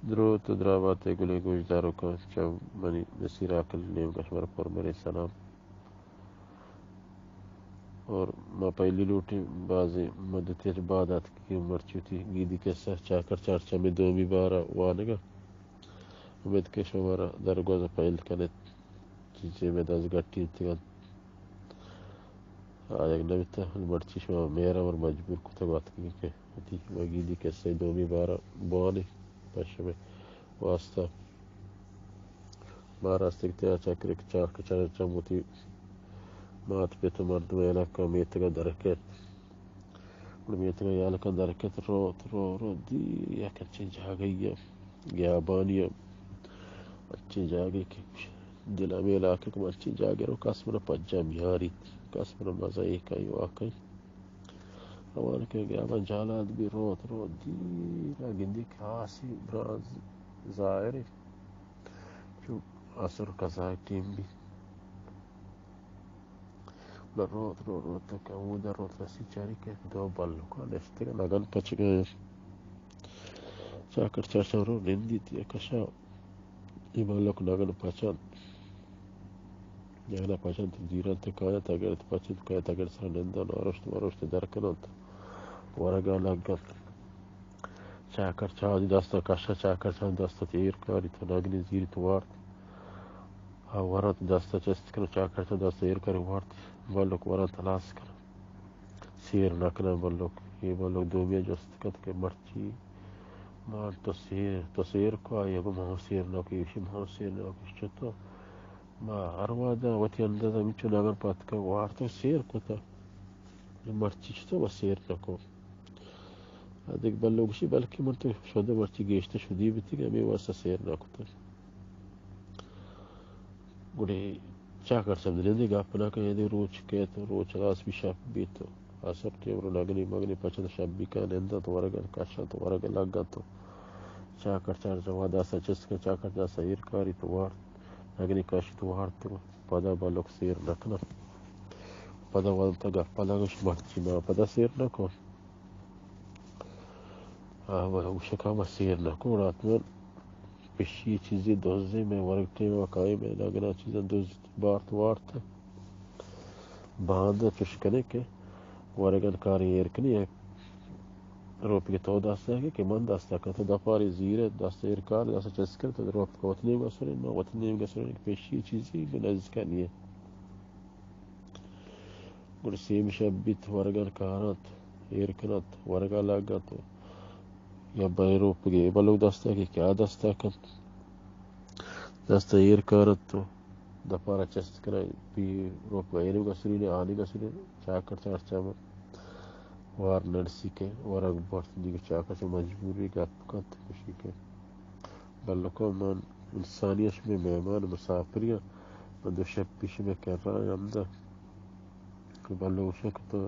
دروت و درابات گلیں گوشداروکاں، چہ منی نصیر عاقل نیمگا شمارا پر مرے سلام۔ اور ما پہلی لوٹیں بازیں مدتے چہ بعد آتکگیں مرچی وتی گیدی کسہ چاکر چارچمی دومی بارا وانگا۔ امید کہ شمارا درگوز پہل کنت، چیزے میں دست گٹی انتگان آیگ نبیتہ، مرچی شما مہرا اور مجبور کتگ آتکگیں کہ وتی ما گیدی کسہ دومی بارا بوانیں پہ شمے واسطہ۔ ما راستگ تیا چاکر چاکر چم وتی مات پت و مردم علاقہ میتگا درکیت۔ گڑا میتگا یالکاں درکیت، روت، رو، رو، دی یک انچیں جاگہی ء، گیابانی ء، انچیں جاگہے کہ دل ہمے علاقہ کہ من انچیں جاگہے رو کس منا پجا میاریت، کس منا مزہ اے کئی واکئی۔ روان کہ گیابان جالات بی روت، روت، دیر ء گندی کہ آسی برانز ظاہر انت۔ چو عصر قضا ٹیم بی۔ گڑا روت، روت، روت کہ اودا روت رسی چاری کہ دو بلوکاں نشتگ نگن پچگاں۔ چاکر چارچم رو نندیت یا کشا۔ اے بلوک نگن پچنت۔ نگن پچنت، زیرنت، کاینت، اگر پچنت، کاینت، اگر سر نندن، آرشت، مارشت در کننت۔ ورگا لگنت۔ چاکر چاردی دستا کشا، چاکر چاردی دستا تیر کاری تو نگنی زیری تو وارت۔ آ ورنت دستا چست کن، چاکر چاردی دستا ایر کاری وارت۔ بلوک ورنت ہلاس کن۔ سیر نکنن بلوک۔ اے بلوک دومی جست کت کہ مرچی ما تو سیر، تو سیر کو آئی گو ما سیر نہ کو، ایشی ما سیر نہ کو، چتو ما ہر وہدا وتی اندازہ ہمینچو نگن پتکا وارت و سیر کتا۔ مرچی چتو ما سیر نہ کو۔ ء دگہ بلوک گوشی، بلکیں من تو شد مرچی گیشتر شدی بیتگ، ہمے واسطہ سیر نہ کتگ۔ گڑے چاکر چم نندی گپ نہ کن، اے دگہ روچ کیت، روچ ہلاس بی، شپ بیت، آسر ٹیم رو نگنی مگنی پچنت، شپ بی کن نندنت، ورگ کشنت، ورگ لگنت۔ چاکر چارچم دستا چست کن، چاکر دستا ایر کاری تو وارت، نگنی کشی تو وارت۔ پدا بلوک سیر نہ کنت۔ پدا وانتا گپا لگش، مرچی ما پدا سیر نہ کن۔ آ، ما گوشت کہ ما سیر نہ کن، حتماً پشی چیزی دزے، میں ورگ ٹیم و کائیں میں نگنا چیزاں دزت بارت وارت۔ باندا چش کنے کہ ورگن کاریں ایر کنی، روپی تو دستا کہ، کہ من دستا کن، تو دپاری زیرے دست ایر کار، دست چست کن، تو روپ کو وطنی گسرین، ما وطنی گسرین، پشی چیزی بے نزدیک نیه۔ گڑا سیمی شپ بیت، ورگان کارانت، ایر کنانت، ورگا لگانت و یا بئے روپگے بلوک دستا کہ کیا دستا کنت، دستا ایر کارانت و دپارا چست کنان، پی روپگا اینو گسرین، آنی گسرین، چاکر چارچام وار نرسی کہ ورگ بارت، دیگه چاکر چہ مجبوری گپ کنت، گوشی کہ بلکو من انسانی اش، مئے مہمان مسافری ء، من دو شپ پیش مئے کرا ہمدا۔ بلو گوشاں کہ تو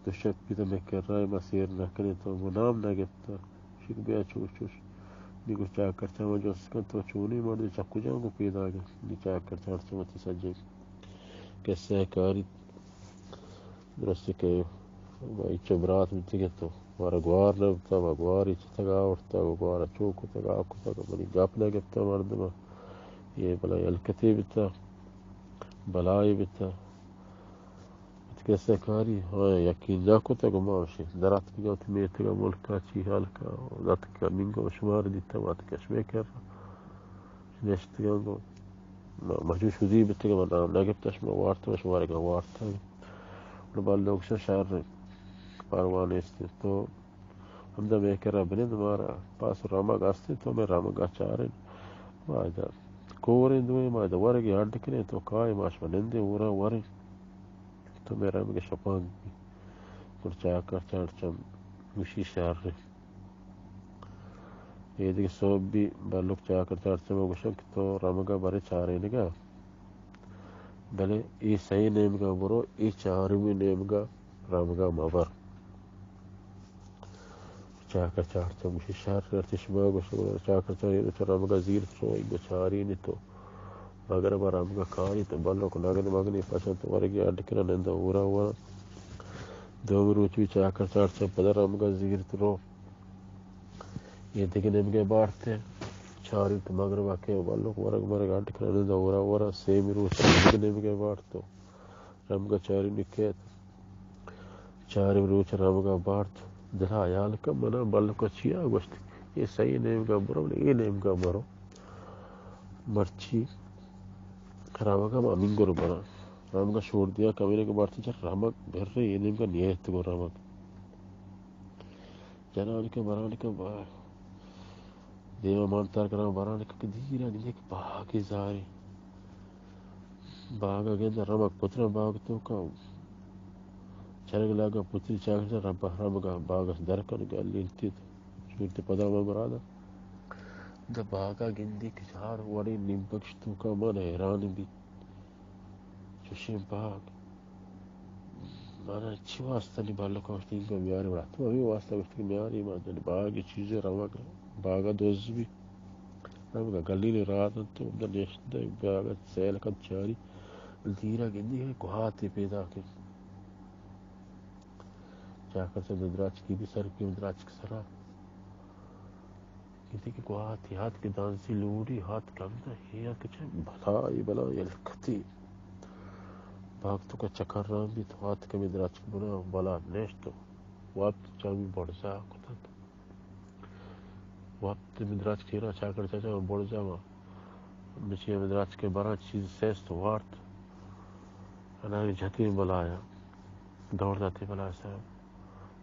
دو شپ پیش مئے کرا، ما سیر نہ کنیں، تو من نام نہ گپتا۔ شک بیا چوش چوش۔ نی گوش چاکر چا ما جست کن، تو چونی مردے چکو جان کو پیدا گئے۔ نی چاکر چا ہرچ وتی سجے قصہ کاری۔ درستی کہ ما ایچو برات بیتگیں تو مارا گوار نہ بوتا، ما گواری چتگا آورتا، گوارا چو کتگا کتگا، منی گپ نہ گپتا مردم، یہ بلا ہلکتے بیتا، بلائے بیتا۔ ات کسے کاری، ہاں، یقین نہ کتگ، ما وشی دراتکگا وتی میتگا ملکا چی ہلکا، داتکگا نینگا شمار دیتا، وات کشمے کر۔ نشتگاں گوں ما مجو شدی بیتگ، من نام نہ گپت، شما وارت، شما رگا وارت۔ گڑا بلوک شر پرواہ نیست، تو ہمدا مئے کرا بنند، مارا پاس رمگ است، تو مئے رمگا چارین۔ ما ادا کوریں دوئیں، ما ادا ورگی اڈ کنیں، تو کائے، ما شما نندیں، اورا وریں۔ تو مئے رمگ شپانک بی۔ گڑا چاکر چارچم گوشی شر۔ اے دگہ سوب بی، بلوک چاکر چارچم گوشن کہ تو رمگا برے چارینگا، بلے اے سئے نیمگا برو، اے چارمی نیمگا رمگا مبر۔ چاکر چارچم گوشی شر، ہرچی شما گوشت، گڑا چاکر چارچم رمگا زیرت، رو اینگو چارینی تو۔ مگر ما رمگا کاری تو بلوک نگن مگنی پچن تو ورگی اڈ کنن نند اورا ورا۔ دومی روچ بی چاکر چارچم پدا رمگا زیرت رو۔ اے دگہ نیمگے بارت ء چارینت مغرب ء کہ بلوک ورگ مرگ اڈ کنن، دورا ورا سیمی روچ دگہ نیمگے بارت و رمگ ء چارینی کیت۔ چارمی روچ رمگ ء بارت۔ دل ء ہیال کن منا بلوک ء چیا گوشت، اے سہی نیمگ ء برو، بلے اے نیمگ ء مرو۔ مرچی رمگ ء ما ہمینگور براں۔ رمگ ء شور دیا کمینگ ء بارت چہ رمگ برے، اے نیمگ ء نیت گوں رمگ۔ جنان کہ بران کہ با-، دیما مان تر کنان بران کہ دیرا گندے کہ باگے زاری۔ باگا گند رمگ پترا باگ توکا چرگ لاگا پتری چاگرد رب رمگا باگا در کنگا لینتیت۔ صورت پدا ما مرادا۔ دا باگا گندے کہ چار وڑے نیمگش توکا من حیران بیت۔ چوشیں باگ۔ مانا چی واسطہ نی بالک ء گوشتی اینگا میاری وڑا؟ تو ہمیں واسطہ گوشتی کہ میاری ما جن باگ چیزے روگ، باگ دوز بی۔ روگ گلی نے رات تو دا نشت دے باگ سیل کن چاری۔ دیرا گندی ہے گواتے پیدا کے۔ چاکر سے دراچ کی بھی سر کی دراچ کے سرا۔ گندے کہ گوات یات کہ دانسی لوڑی ہات کم دا، ہی ہات کہ چہ بلا، ای بلا یلکتی۔ باگ تو کہ چکر رام بیت، ہات کمی دراچ بنا، بلا نشت۔ وقت چامی بڑزا کتت۔ وقت می دراچ کیرا چاکر چاچا بڑزا ما۔ مچی ہمیں دراچ کے برا چیز سیست وارت۔ اناگی جھتی بلایا۔ دور داتی بلا سر۔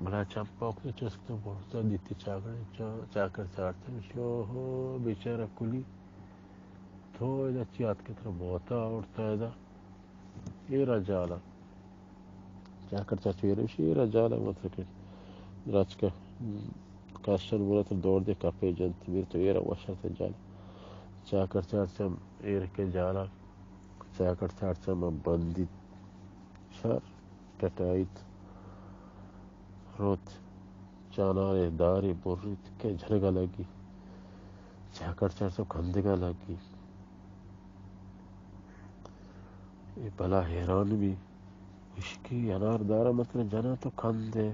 بلا چپ پاک تو چست تو بڑزا دیتی چاکر چا-، چاکر چارتے۔ مچی اوہو بیچارہ کلی۔ تو ادا چی آتکے ترا موتا آورتا ادا۔ اے رجالا۔ چاکر چاچو اے روشی اے رجالا مطلب کہ دراچکا کاشن بولا تو دور دے کپے جنت میر تو اے روشا تے جالا۔ چاکر چاچم ایر کے جالا۔ چاکر چاچم بندیت۔ شر ٹٹائیت۔ روت۔ چہ انارے دارے بریت کہ جنگا لگی۔ چاکر چاچم کندگا لگی۔ اے بلا حیران بی۔ اشکی انار دارا مطلب جنا تو کندے۔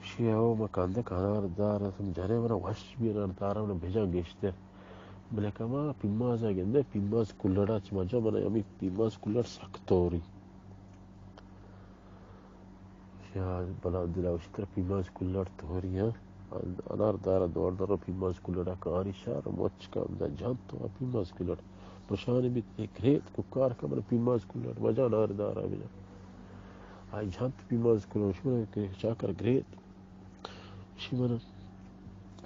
اشی او ما کندے کہ انار دارا تم جنے منا وش بی انار دارا منا بجان گیشتر۔ بلے کما پیمازا گندے پیماز کلڑا چما جا منا ہمی پیماز کلڑ سک توری۔ یا بلا دلا اشی ترا پیماز کلڑ توری ہاں۔ انار دارا دور درو پیماز کلڑا کاری شار مچ کم دا جان تو پیماز کلڑ۔ پشانی بیت اے گریت ککار کمر پیماز کلڑ مجا انار دارا بجا۔ آئی جان تو پیماز کلڑ شمرا کہ چاکر گریت۔ شی من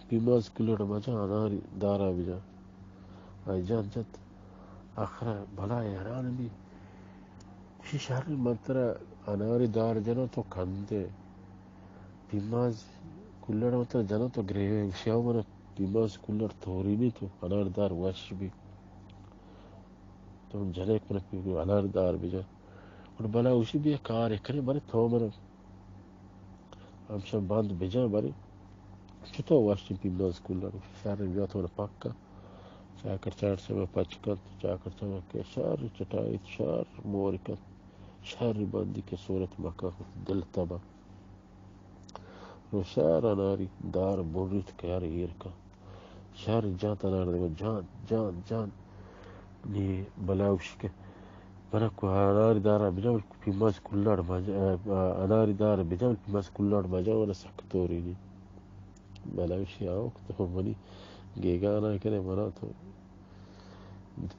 پیماز کلڑ مجا اناری دارا بجا۔ آئی جان جت۔ آخر بلا حیران بی۔ شی شر من ترا اناری دار جنو تو کندے۔ پیماز کلڑ من ترا جنو تو گریوے۔ شی او من پیماز کلڑ توری نی تو انار دار وش بی۔ تو جنے کن انار دار بجا۔ اور بلا اشی بی کار کرے بلے تو من ہمشاں بند بجاں، بلے چتو واشتیں پیماز کلڑ شر بیا تو پکا۔ چاکر چاچم پچ کنت، چاکر چاچم کہ شر چٹائیت، شر مور کنت، شر بندی کہ صورت مکن دل تبا۔ رو شر اناری دار بریت کہ ہر ایر کن۔ شر جان تنار دگو جان، جان، جان۔ نی بلا گوشی کہ منا کو اناری دارا بجا، پیماز کلڑ مجا، اناری دار بجا، پیماز کلڑ مجا، منا سک توری نی۔ بلا گوشی آوک تو منی گیگانا کنے منا تو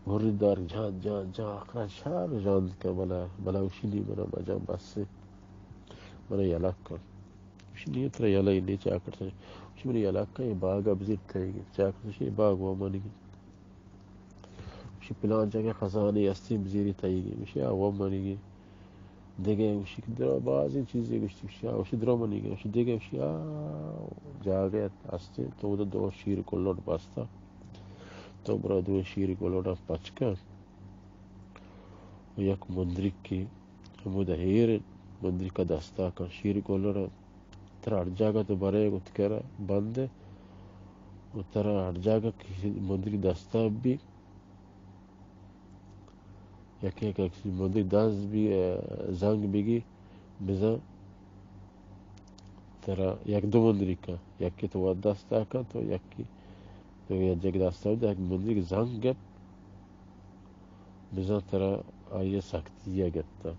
بری دار جان، جان، جان، آخرا شر جان کہ بلا، بلا گوشی نی منا مجا بس منا یلک کن۔ گوشی نی ترا یلہ ای نی چاکر چاچم۔ گوشی منی یلہ کن اے باگ ء بزیر تئیگی۔ چاکر چاچم گوشی اے باگ و منیگی۔ گوشی پلان جاگہ خزانے ہستی بزیری تئیگی۔ گوشی آ و منیگی۔ دگہ گوشی کہ درو بازیں چیزے گوشتی۔ گوشی آ گوشی درو منیگی۔ گوشی دگہ گوشی آ جاگہ ہستی تو اود دو شیر کلوٹ بستا۔ تو برو دو شیر کلوٹ پچ کن۔ و یک مندریکی ہمودا ہیر انت، مندریکا دستا کن، شیر گولڑ انت۔ ترا ہر جاگہ تو برے گت کرا بند انت و ترا ہر جاگہ کہ مندری دستا بی، یکے کہ مندری دست بی، زنگ بگی، بزن۔ ترا یک دو مندریکا، یکی تو وت دستا کن تو یکی تو یک دستا، یک مندریک زنگ گپت، بزاں ترا آئی ءِ سکتی ءَ گپتہ۔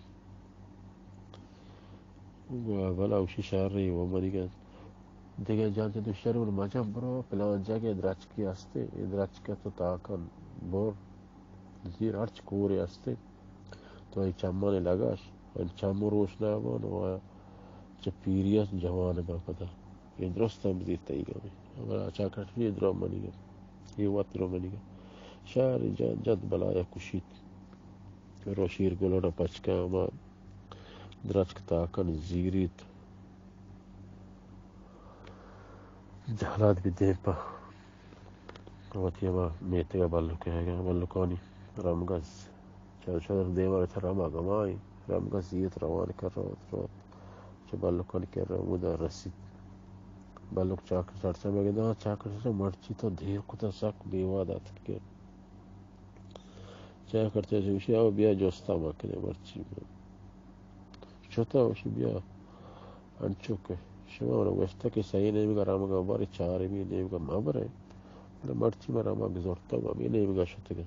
گوں بلا اوشی شر و منیگ ءَ دگہ جان چہ تو شر و مجن برو، پلان جاگہ درچکے ہستے، اے درچک ءَ تو تاکن بر، زیر ہرچ کورے ہستے، تو آئی چمانے لگاش، آئی چم روشنا بان و چہ پیری است جوان بان پدا۔ اے درست ہم زیر تئی گامے۔ ہمارا چاکر یہ درو منیگ ءَ، یہ وت درو منیگ ءَ۔ شر جان جت بلا یا کشیت۔ رو شیر گلونا پچکا ہما درچک تاکن زیریت۔ جہلاد بہ دیم پہ وتی ہما میتگ ءَ بلک ءَ، بلکانی رمگ ءَ چر چر دیوان ءَ چہ رمگ ہمائی رمگ ءَ زیت روان کر روت روت۔ چہ بلکانی کر ہمودا رسیت۔ بلک چاکر سرچا مگنداں، چاکر سرچا مرچی تو دیر کتا سک بیواد آتک۔ چاکر چہ گوشی، او بیا جستا ما کنے مرچی۔ شتا گوشی، بیا انچو کہ شما من گوشتا کہ سہی نیمگا رمگا بارے، چارمی نیمگا ما برے، بلے مرچی من رمگ زرتا، ما بی نیمگا شتگا۔